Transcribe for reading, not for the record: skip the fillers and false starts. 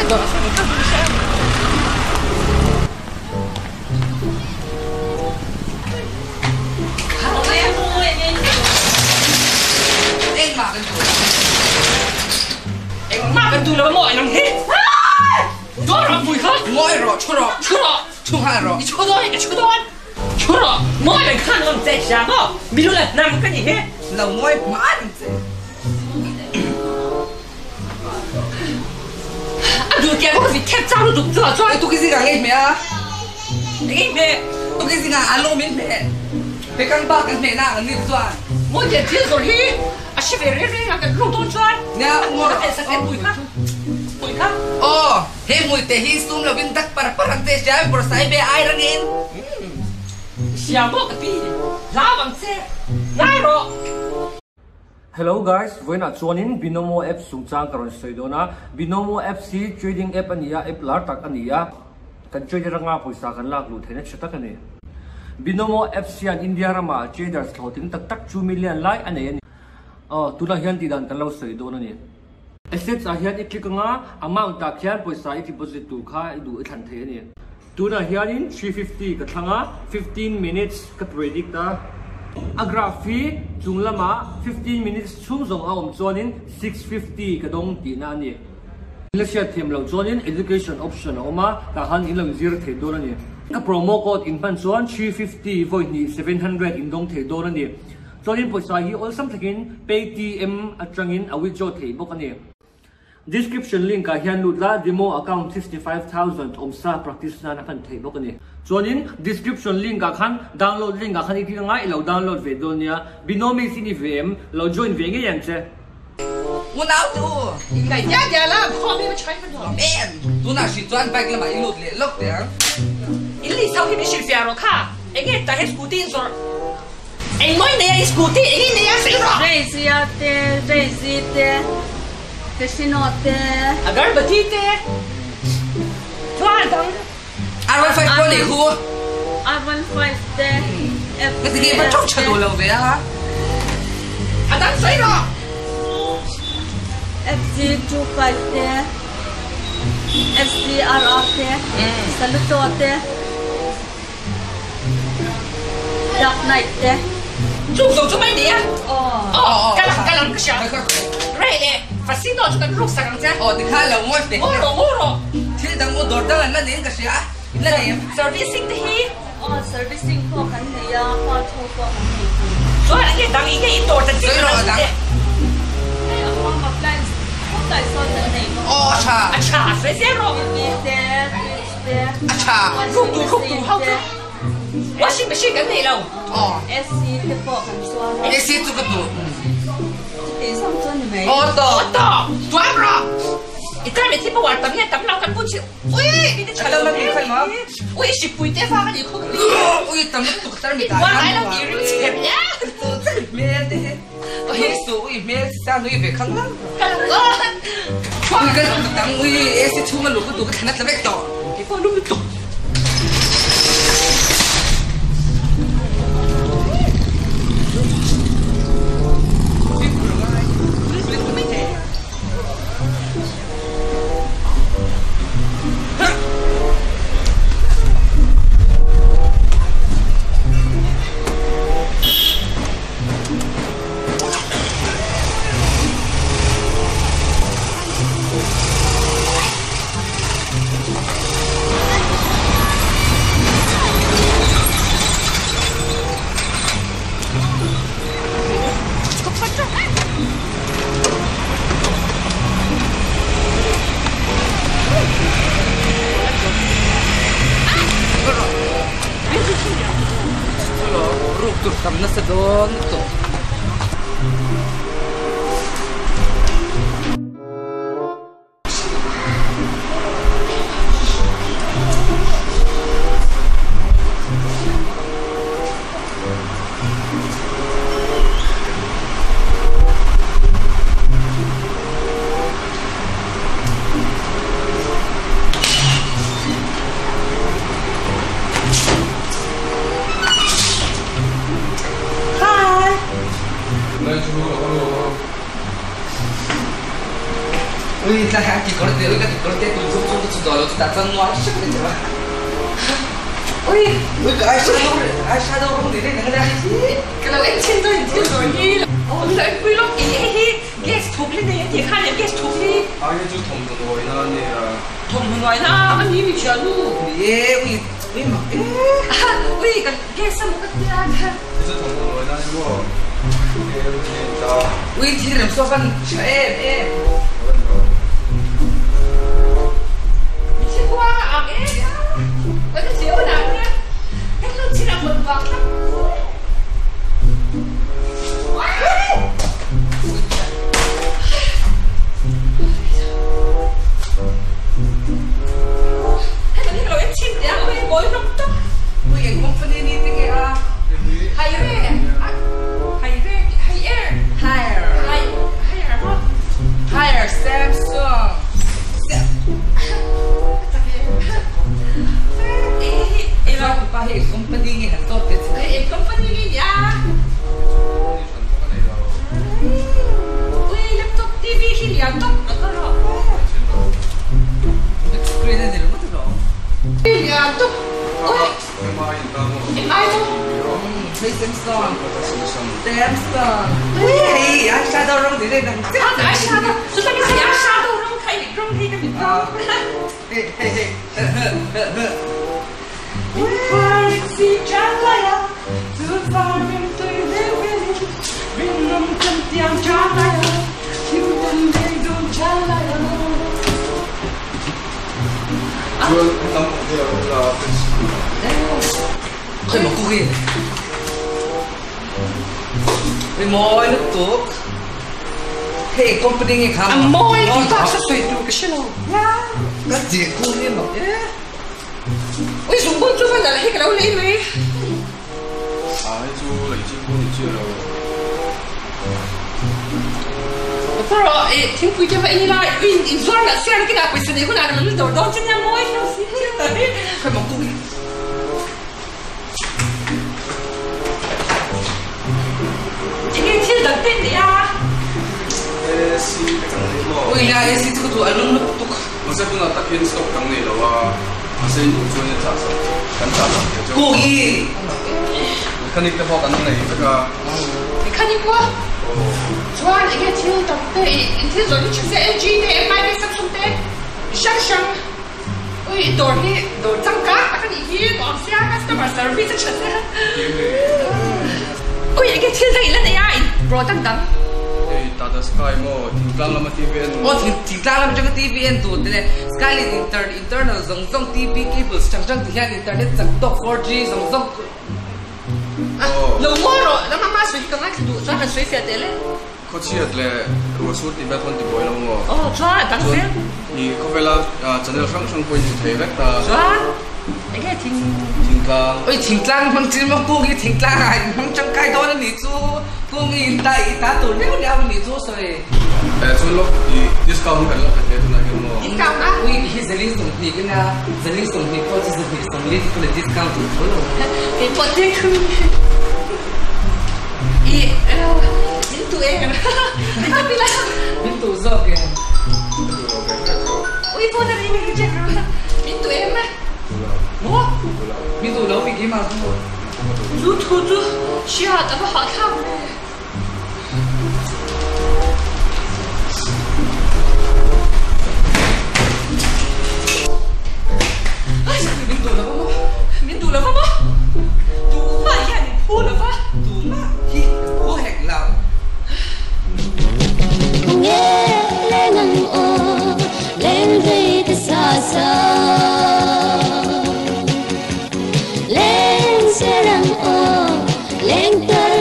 Engmah kan duh lo. Engmah kan duh lo maw nang hi? Dawr rawh pui kha. Ngawi rawh, thu rawh. Thu rawh. Thu nghal rawh. I thu dawn, ka thu dawn. Thu rawh. Ngawi reng khan awm che hria maw? Mi lu la hnam ka nih hi. Lo ngawi hma reng che. A duh tiang kha ka vit thep chang lutuk chu ah chuan. Tuki zingah ngei hmeh a. Ngei hmeh. Tuki zingah a lawm in hmeh. Pekang bak kan hmeh na ang ni chuan. Mawi tiang thil zawrh hi a hre ve reng reng a kan ru dawn chuan. Nia a hmeh sak em pui kha. Pui kha. Aw he hmui te hi sum lovin dak par par ang che hria bawrhsai ve ai rangin. Hria maw ka pi. Hlau ang che. Ngai rawh. Hello guys, vawiinah chuanin Binomo apps chungchang ka rawn sawi dawn a. Binomo apps hi trading app a ni a, app lar tak a ni a. Kan trader anga pawisa kan lak luh theihna tha tak a ni. Binomo apps hian India ramah traders hlawhtling tak tak 2 million lai a nei a ni. Aw, tunah hian tihdan kan lo sawi dawn a ni. Assets ah hian i click anga amount ah khian pawisa i deposit tur kha i duh i thlan thei a ni. Tunah hianin 350 ka thlang a, 15 minutes ka predict a. A graph hi chung lamah 15 minutes chhung zawng a awm chuanin 650 ka dawng tihna a ni. In la hriat thiam loh chuanin education option a awm a, tah khan in lo inzir thei dawn a ni. Ka promo code in hman chuan 350 vawi hnih 700 in dawng thei dawn a ni. Chuanin pawisa hi awlsam takin Paytm atangin a withdraw theih bawk a ni. Description link ah hian lut la demo account 65,000 awmsa practice nan a hman theih bawk a ni. Chuanin description link ah khan download link ah khan i click anga i lo download ve dawn nia. Binomics i ni ve em? Lo join ve ngei ang che. Unau tu. In ngaih dial dial a, khawm hi va tha in va nuam em. Tunah hrih chuan bike lamah i lut leh lawk teh ang. In lei sau hi min hrilhfiah rawh kha. Enge tah hian scooty in zawrh. Engmawi nei a i scooty eng i nei a sawi rawh. Razia te, Razy te, Casino te. Agarbati te, chuan dang. R15 pawh nei hu. R15 te, F Ka ti nge va tawk tha duh lo ve a. A dang sawi rawh. FZ25 te, FZRR te, Saluto te. Dark Knight te. Chung zo chu mai ni a. Aw ka lang ka lang ka hria. Rei leh Fasino chu kan ruk sak ang che. Aw tikha lo ngawi teh. Ngawi rawh ngawi rawh. Thil dang u dawr dang an la niin ka hria a. In la nei em? Servicing te hi. Aw servicing pawh kan nei a, part ho pawh kan nei thei. Chuan enge dang enge in dawr chan chin kan la teh. Hei a home appliance khawp sawn kan nei bawk a. Aw a tha. A tha sawi zel rawh. TV te, fridge. A tha. Ruk tur ruk tur ho chu washing machine kan nei lo. Aw. AC te pawh kan chuan a. AC chu ka duh. Chuti zawng chu a ni mai. Aw tawh. Aw tawh. Tuam rawh. I tar mitthi power tam nge tam lo kan pun chilh. Ui mi te tha lo hle. Ui hripui te vang a ni khu ka ni. Ui tam lutuk tar mi ta. Tuam ngai lo tih rim chhe hle. Hmel te hi. Ui su ui hmel sa nui ve khang lang. Ka lo awn. Ui ka lu tang ui AC chhung a lu ka tu ka thlan a tla vek tawh. Keipawh lu lutuk. Ruk tur tam nasa dawn lutuk. Ui tlai a kekawr te ui ka kekawr te tui chung chung ka chu dawl lo chu tah chuan nuam hrep a ni tawh a. Ui ui ka eyeshadow eyeshadow rawng ni reng ang a nia. Ka lo en chhin dawn in thil zawr hi. Aw ka lo en pui lawk i hei hi gas thuk li nei a tih khan nia gas thuk li. Ai hi chu thawmhnaw nuaina a nia. Thawmhnaw nuaina a ni mi thian u. Ni e ui ui mak e. Ui ka gas a maw ka tia kha. Hei chu thawmhnaw nuaina a ni maw? Hei em hi a ta. Ui thil rem saw van tha em em. Mitthi khua a ang em a. Kan la chiau dan nia. Kan lo chhin ang mawlh vang tak. Hei kan hi ka lo en chhin teh a, ui mawi hlawm tak. Ui eng company ni te nge a? Haire haire haier Haier hai haier maw? Haier Samsung Pa hi eng company nge han zawt teh che. Eng company nge nia? Ui laptop TV hi lian tawp a ka rawh. Big screen a ni ringawt alawm. Lian tawp ui. MI maw? Hei Samsung Samsung hei eyeshadow rawng ni reng ang chiah. Eyeshadow chu ta mi eyeshadow rawng kha i rawng hi ka mit rawng. Hei hei hei Khoi maw kuk in Ui mawi lutuk Hei company nge kha A mawi tih bak sa sawi tur ka hre lo. Ka tih kung hi mak e. Ui zungbun chu va nalh hi ka lo lei mai. A hei chu lei chi pawh ni chiah lo. Ka rawh i thingpui te va in ila i in zuar lah siar nakin ah pawisa nei hunah ka lo la dawr dawn che nia mawi hlauh si chiah mai. Khoi maw kung hi. Enge thil dang te nei a? AC te kan nei maw? Ui nia AC chu ka duh a lum lutuk. Mahse tunah tak hian stock kan nei lo a, mahse in duh chuan i chah sak kan chah sak thei chu. Kung i! Mechanic te pawh kan nei vek a. Mechanic maw? Chuan enge thil dang te i thil zawrh hi tha sia LG te, MI te, Samsung te, hrang hrang. Ui dawr hi dawr changkang tak a nih hi nuam sia customer service a tha sia. Ui enge thil daih la nei a in product dang. Hei Tata Sky maw thingtlang lama TV en. Aw thingtlang lama atanga TV en tur te leh Sky leh internal zawng zawng TV cables hrang hrang ti hian internet chak tawk 4G zawng zawng. Lo ngaw rawh lama ma sawi hi ka ngaithla duh chuan han sawi fiah teh le. Khawchhiat leh ruahsur tih vel khawn ti buai lo maw? Aw chuan a dang zel. Chuan i khawvela channel hrang hrang pawhin hmu thei vek ta. Chuan enge thing. Thingtlang. Oi thingtlang hmang chin maw kung hi thingtlang ah in hmang tangkai dawn a nih chu kung hi in ta i ta tur deuh deuh a nih chu sawi. Eh chuan lawk i discount kan la pe thei tunah hian maw? Discount a? Ui hi zali 20 ina zali 20 pawh chu zahnih 40 ti pawh discount tur tho lo. Keipawh chiang thung. I min tu em? Min tu pila. Min tu zawk em? Ui phone a ring reject ro. Min tu em? Maw? Min tu lo mi keimah chu. Chu thu chu hriat a va hahthlak ve. Min duh lo va maw? Min duh lo va maw? Tumah hian min phu lo va. Tumah hi ka phu hek lo. Nge leng ang aw, leng vei te sa sa. Leng ser ang aw, leng tar.